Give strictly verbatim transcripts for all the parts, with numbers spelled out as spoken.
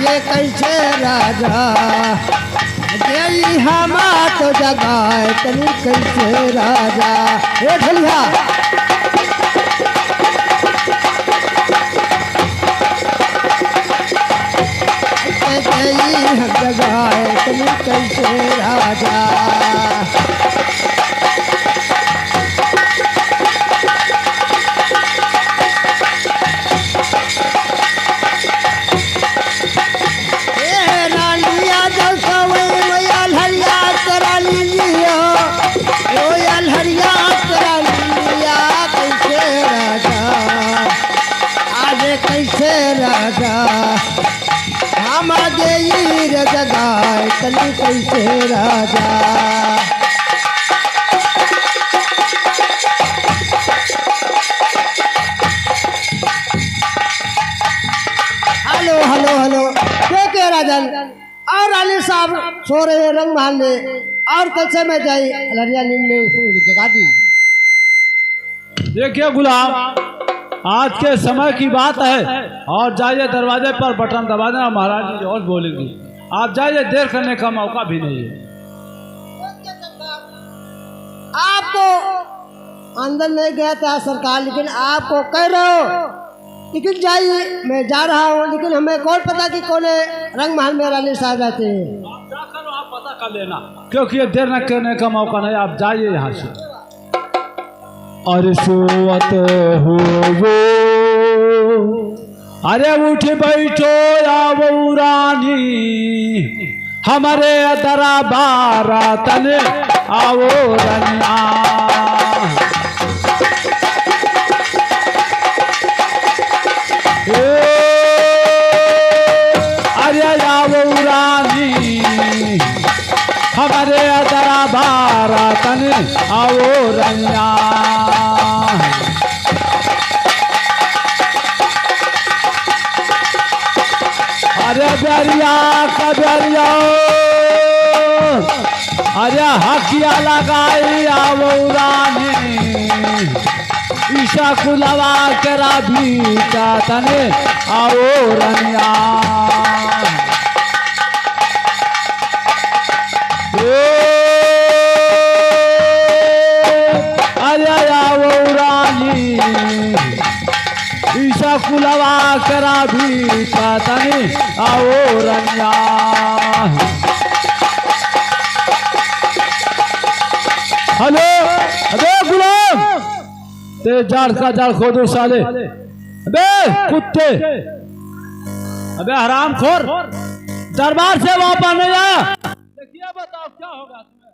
ये कैसे राजा, देई हमार तो जगाए तनी कैसे राजा। ए ढोलिया। कैसे ही हम जगाए तनी कैसे राजा। ए रानिया जब सवई मैया लहरिया तोरा लीजियो, ओ या लहरिया तोरा लीजिया कैसे राजा। आज कैसे राजा, हम देई रे जगाए तनी कैसे राजा। हेलो, हेलो, हेलो। के के राजन और रानी साहब सो रहे हैं रंग महल में, और कैसे मैं जाई लहरिया नींद में उसको जगा दी। देखिए गुलाम, आज के समय की बात है और जाइए दरवाजे पर बटन दबा देना, महाराज जी और बोलेंगे। आप जाइए, देर करने का मौका भी नहीं है। आपको अंदर नहीं गया था सरकार, लेकिन आपको कह रहा हूँ, लेकिन जाइए, मैं जा रहा हूँ, लेकिन हमें कौन पता कि कौन रंग महल में रानी साहब रहते हैं। आप जाकर वहाँ पता कर लेना, क्योंकि ये देर न करने का मौका नहीं, आप जाइए यहाँ से। अरे सोवत हो वो, अरे उठ बैठो आवो रानी, हमरे दरबार तने आवो रनिया। ए, अरे आवो रानी, हमरे दरबार तने आवो रनिया। अरे बेरिया का बेरिया, अरे हकिया लगाई आवो रानी, ईसा कुलवा के राबी का तने आवो रनिया। ए, अरे आवो रानी, ईसा कुलवा करा भी पतनी आवो रनिया। हेलो, अबे गुलाम, ते जाड़ का जाड़ खोदो साले। अबे कुत्ते, अबे हरामखोर, दरबार से वापस नहीं आया। देखिए, बताओ क्या होगा तुम्हें।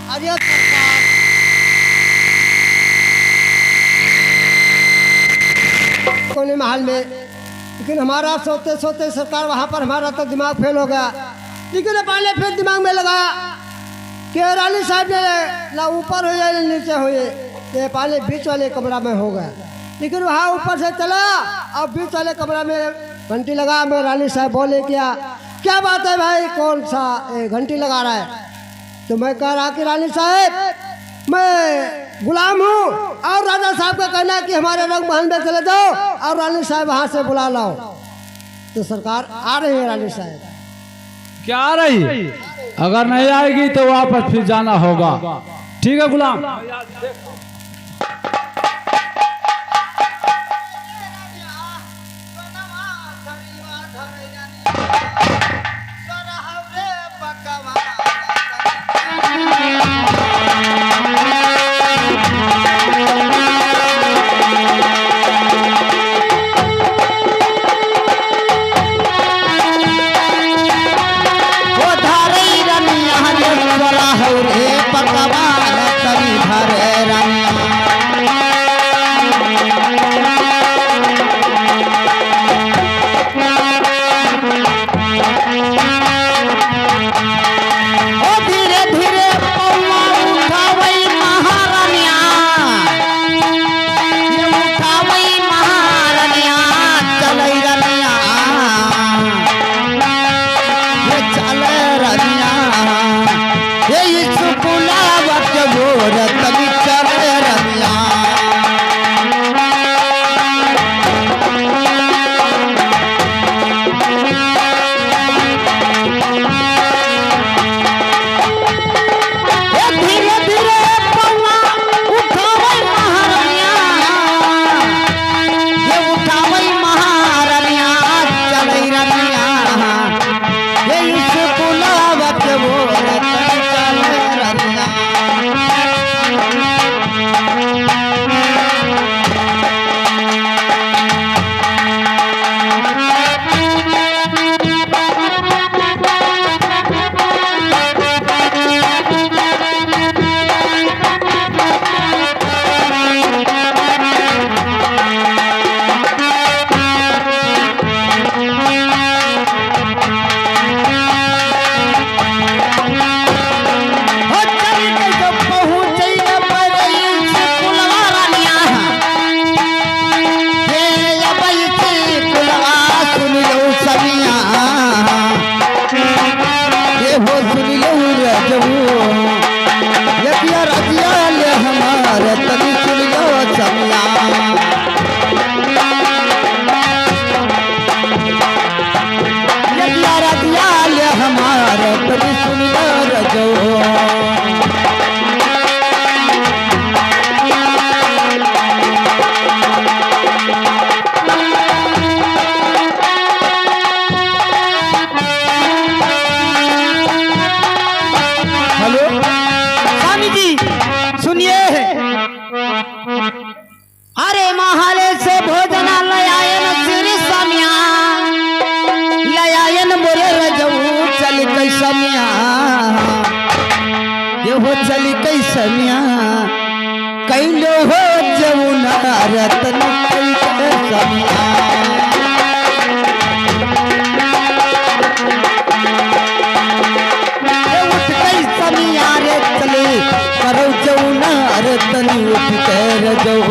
अरे सरकार, कोने महल में, लेकिन हमारा सोते सोते सरकार वहाँ पर हमारा तो दिमाग फेल हो गया। लेकिन ये पहले फिर दिमाग में लगाया कि रानी साहब ने ना ऊपर हो जाए ना नीचे हो जाए, ये पहले बीच वाले कमरा में हो गया। लेकिन वहाँ ऊपर से चला और बीच वाले कमरा में घंटी लगा, मैं रानी साहब बोले क्या, क्या बात है भाई, कौन सा, ए, घंटी लगा रहा है? तो मैं कह रहा कि रानी साहब, मैं गुलाम हूँ और राजा साहब का कहना है कि हमारे रंग महल में चले जाओ और रानी साहब वहाँ से बुला लाओ। तो सरकार आ रही है रानी साहब। क्या आ रही? अगर नहीं आएगी तो वापस फिर जाना होगा। ठीक है गुलाम। ओ धरई रनिया रे, चला हो रे पकवान तनी धरे रनिया। ओ धीरे धीरे पौवा उठावई महारनिया, ये उठावई महारनिया, चलई रनिया, ये चले रनिया, ये स्कूलवा के गोर तनी चले रनिया। हमार तनी सुन ला रजऊ। हेलो, स्वामी जी, सुनिए। अरे, महले से भोजन लयायन श्री स्वामिया, लयायन मोरे रजऊ चल कै स्वामिया, ये हो चल कै स्वामिया, कैलो हो जमुना रतन चल कै स्वामिया। ए उठ कै स्वामिया रे चली, करौ जमुना रे तनी उठ कै रजऊ।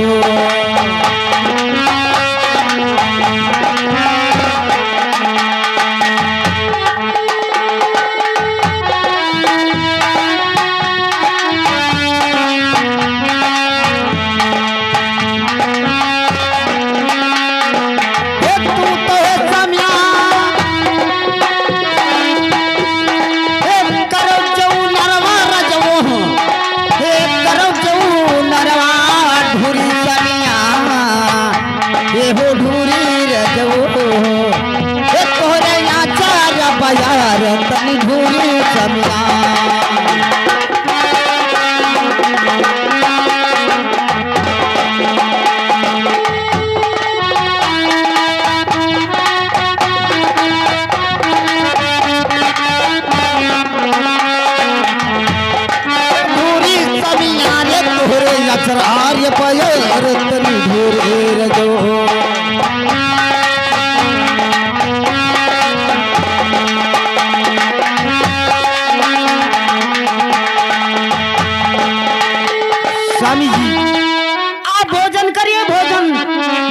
ए तू तो है स्वामिया, ए करौ जऊ नरवा रजऊ, ए करौ जऊ नरवा ढूरी स्वामिया, ए हो ढूरी रजऊ, ए तोहरे आचार बयार तनी ढूरी स्वामिया। ढूरी स्वामिया रे तोहरे अचरार पयर तनी ढूरी रजऊ। स्वामी जी, आप भोजन करिए, भोजन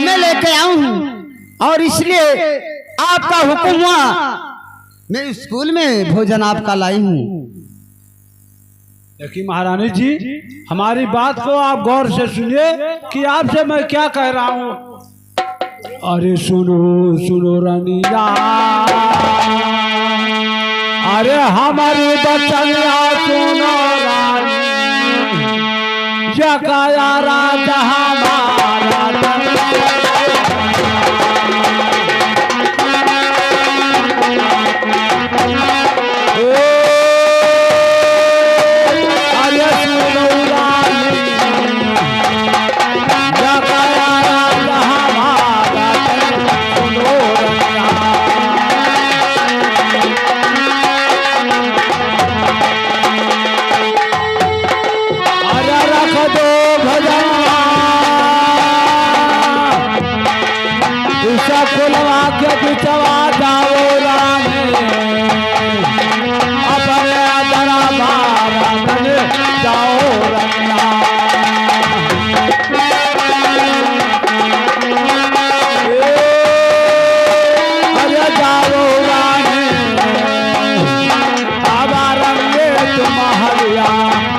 मैं लेके आऊं हूँ, और इसलिए आपका हुक्म हुआ, मैं स्कूल में भोजन आपका लाई हूँ। देखिए महारानी जी, हमारी बात को आप गौर से सुनिए कि आपसे मैं क्या कह रहा हूँ। अरे सुनो सुनो रानिया, अरे हमारी बचनिया सुनो रानी, या काया राजा हमारा अरे रख दो भजनवा, इस फुलवा के बिचवा जाओ रानी, अपने दरबार में जाओ रंगना। अरे जाओ रानी, अब रंगे तुम हरिया,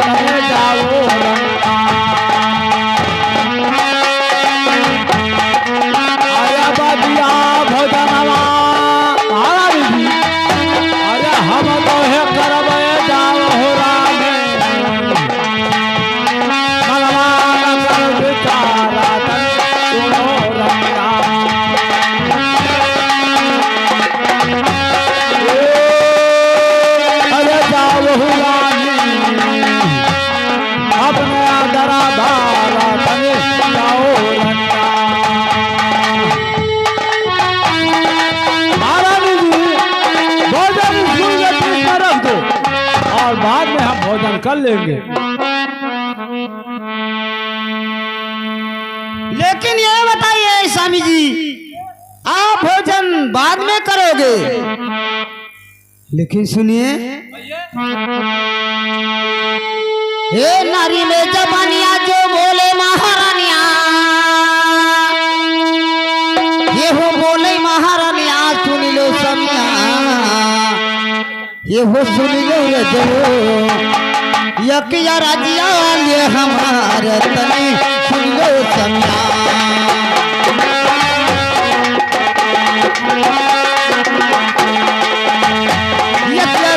अरे जाओ रंगना। अरे बदिया भोजनवा, अरे हम तो हे करबे जाओ हो रानी। मनवा न कर विचारा तन सुनो रंगना। ए, अरे जाओ हो रानी, अपने दरबार तन जाओ रंगना। महारानी जी, भोजन स्कूल के बीच में रख दो और बाद में हम भोजन कर लेंगे। लेकिन ये बताइए स्वामी जी, आप भोजन बाद में करोगे, लेकिन सुनिए, हे नारी में जबानिया जो बोले महारानिया, ये हो बोले महारानिया, सुन लो समिया। ये हो सुन लो रजऊ, यकिया रजिया ले हमार तनी सुन लो समिया। यकिया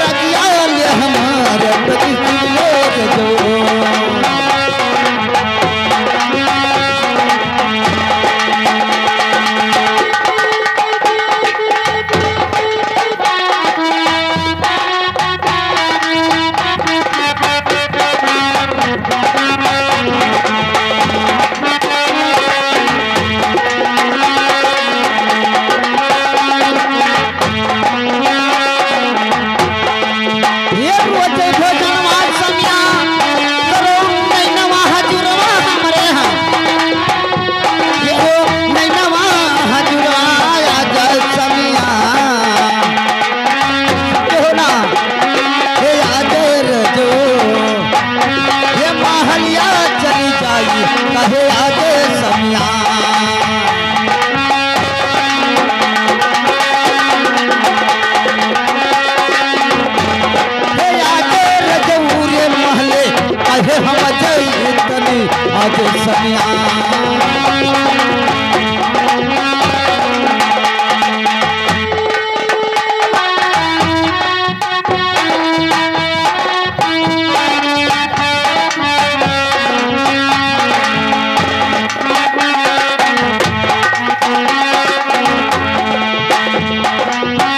अजय सनिया।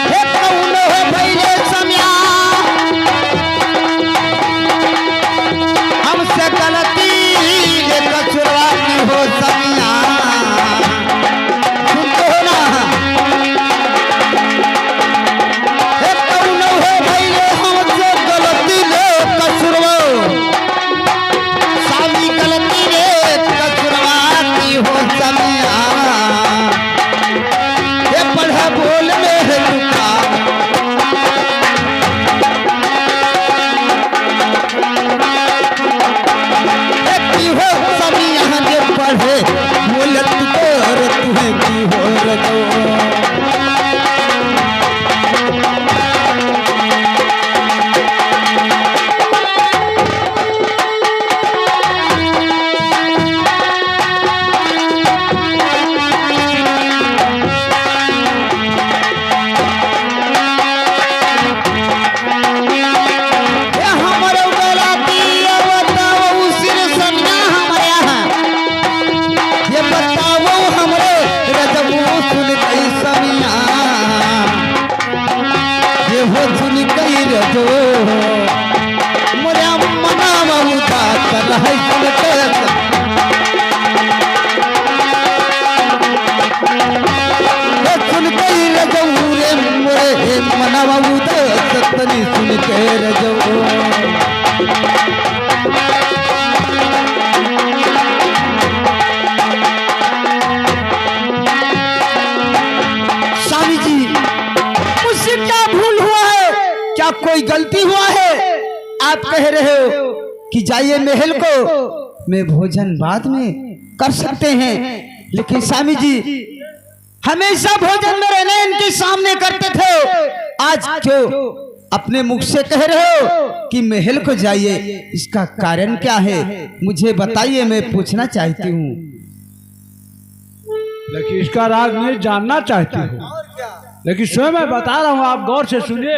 हे कौनो भइले समिया, हमसे गलती रे कसुरवा की हो समिया। सुनते हो ना? हे कौनो भइले हमसे गलती रे कसुरवा। सामी गलती रे कसुरवा की हो समिया, ये पढ़ा बोल में है तुका। ये की हो समिया जे पढ़े बोल तू कर तू है की हो रजो। ए हमरो गलती, ये बताओ सिर सनिया हमरे यहाँ। ये बताओ हमरे रजबू सुन कई सनिया। ये हो सुन कई रजो। मोरे मनावा उदास रहै सुन के। हे सुन के रजऊ रे मोरे, हे मनावा उदास तनी सुन के रजऊ। स्वामी जी, मुझसे क्या भूल हुआ है? क्या कोई गलती हुआ है? आप कह रहे हो कि जाइए महल को, मैं भोजन बाद में कर सकते हैं, लेकिन स्वामी जी, हमेशा भोजन में रहने इनके सामने करते थे, आज क्यों अपने मुख से कह रहे हो कि महल को जाइए? इसका कारण क्या है, मुझे बताइए, मैं पूछना चाहती हूँ। लेकिन इसका राज नहीं जानना चाहती हूँ, लेकिन स्वयं मैं बता रहा हूँ, आप गौर से सुनिए।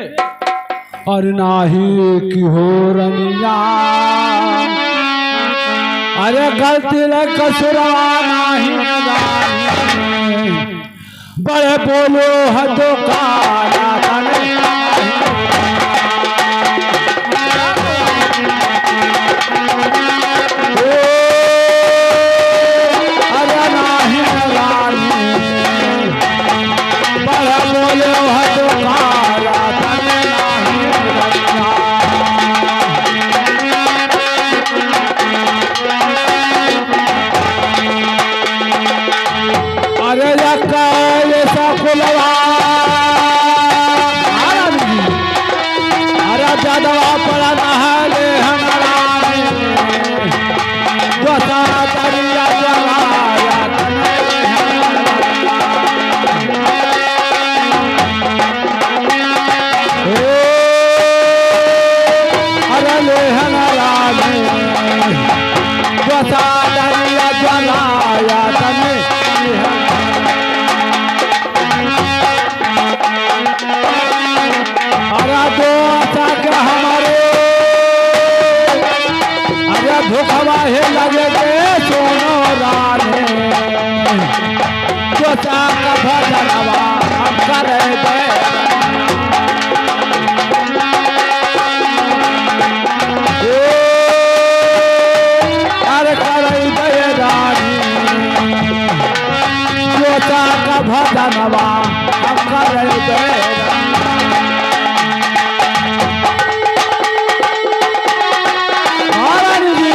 अरे नाही की हो रनिया, अरे गलती रे कसुरवा नाही रानी, बड़े बोलो है तो काला तने। ओ, अरे नाही रानी, बड़ा बोले हो तो काला तने नाही रखना। अरे या काले सा कुलवा। अरे यादवा पड़ा नहाले हमारा। अरे दोसा के हमारे, अरे भूखवा हे लगे के सोनो राने, दोसा का भजनवा हम करे दे। ए, अरे करे दे रानी, दोसा का भजनवा हम करे दे। हाँ रानी जी,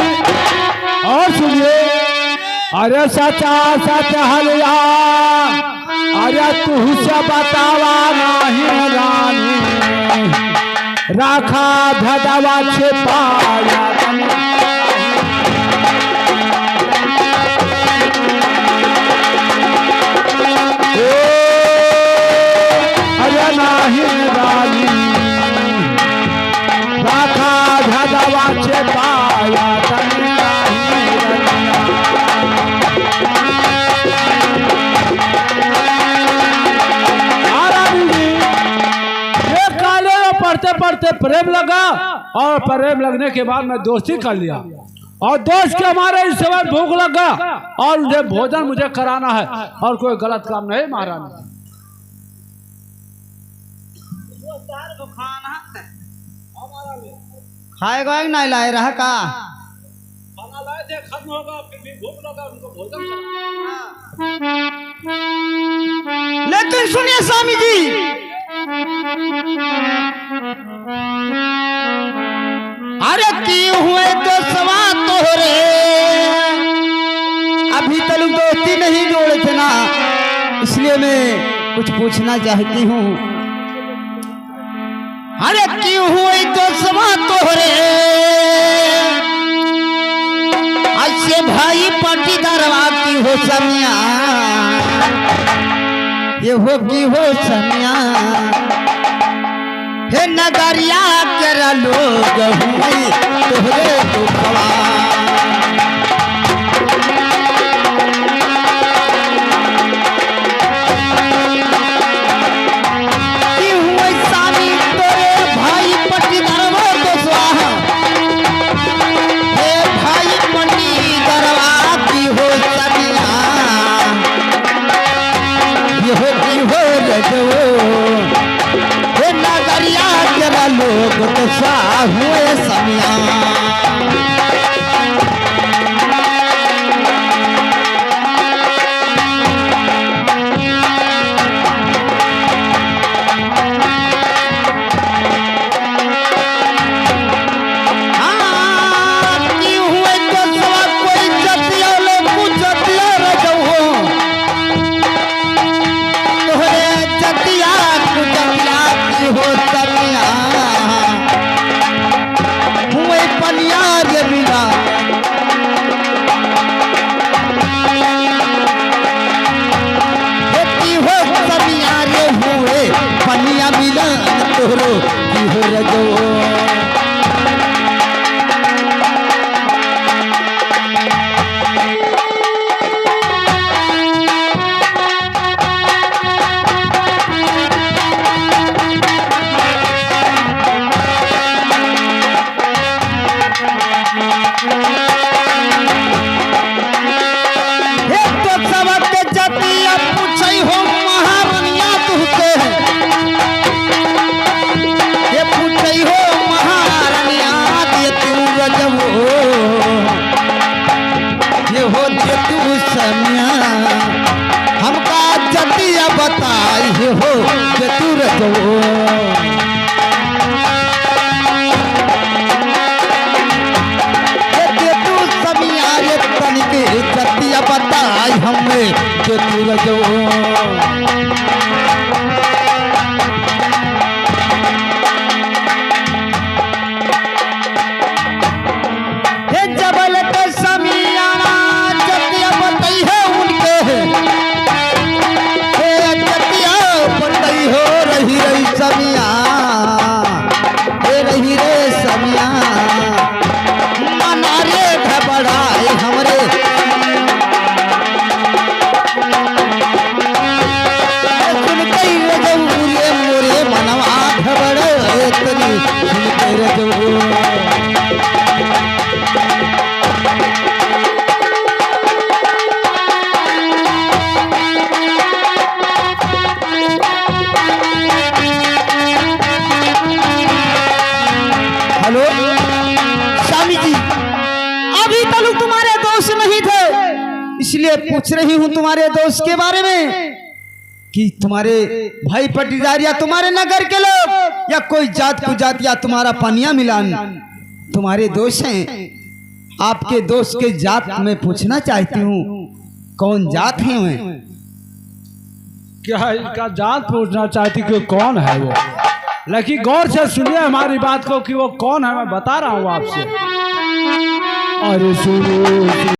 और सुनिए, अरे सचा सच हलिया, अरे तुहसे बतावा नाही रानी, राखा भदवा छिपाया। ओ, अरे नाही रानी, राखा भदवा छिपाया तनी नाही रनिया। पढ़ते पढ़ते प्रेम लगा और प्रेम लगने के बाद में दोस्ती कर लिया और दोस्त के हमारे इस समय भूख लगा और उन्हें भोजन मुझे कराना है और कोई गलत काम नहीं महारानी। खाए गए नहीं लाए रहा का? खाना लाए थे, खत्म होगा, फिर भी भूख लगा, उनको भोजन कराना। लेकिन सुनिए स्वामी जी, अरे की हुए दोस्तवा तोहरे, अभी तलक दोस्ती नहीं जोड़े थे ना, इसलिए मैं कुछ पूछना चाहती हूँ। अरे की हुई दोस्तवा तोहरे, ऐसे भाई पट्टीदारवा की हो समिया, ये हो की हो समिया, हे नगरिया के लोग हुई तोहरे दुखवा। की हुए स्वामी तोरे भाई पट्टीदारवा दोस्तवा। हे भाई पट्टीदारवा की हो समिया। ये हो की हो रजो। हे नगरिया के लोग दोस्तवा हुए समिया। हाँ, की हुए दोस्तवा कोई जतिया लोग कुछ जतिया रजो। तोहरे जतिया कुछ जतिया की हो समिया। हुए पनिया रे मिला। खेती हो समिया रे हुए पनिया मिला तोहरो की हो रजो। एक तो सबक जतिया पूछई हो महारनिया तुहसे, ये पूछई हो महारनिया ये तू रजबो। ये हो जे तू समिया, हमका जतिया बताई, ये हो जे तू रजबो। ये जे तू समिया, ये तनिक जतिया बताई हमें, जे तू रजबो। हे जबल के समियाना जतिया बतई है उनके। हे जतिया बतई हो रही रही समिया। हे रही रे समिया। मना रे घबराए हमरे। सुन के रजऊ रे मोरे मनवा घबड़े तनी सुन के रजऊ। हेलो, स्वामी जी, अभी तलक तुम्हारे दोस्त नहीं थे, इसलिए पूछ रही हूँ तुम्हारे दोस्त के बारे में कि तुम्हारे भाई पट्टीदार या तुम्हारे नगर के लोग या कोई जात कुजात या तुम्हारा पनिया मिलान तुम्हारे दोस्त हैं। आपके दोस्त के जात में पूछना चाहती हूँ, कौन जात है वह? क्या इनका जात पूछना चाहती कि कौन है वो? लेकिन गौर से सुनिए हमारी बात को कि वो कौन है, मैं बता रहा हूँ आपसे। अरे सुनो,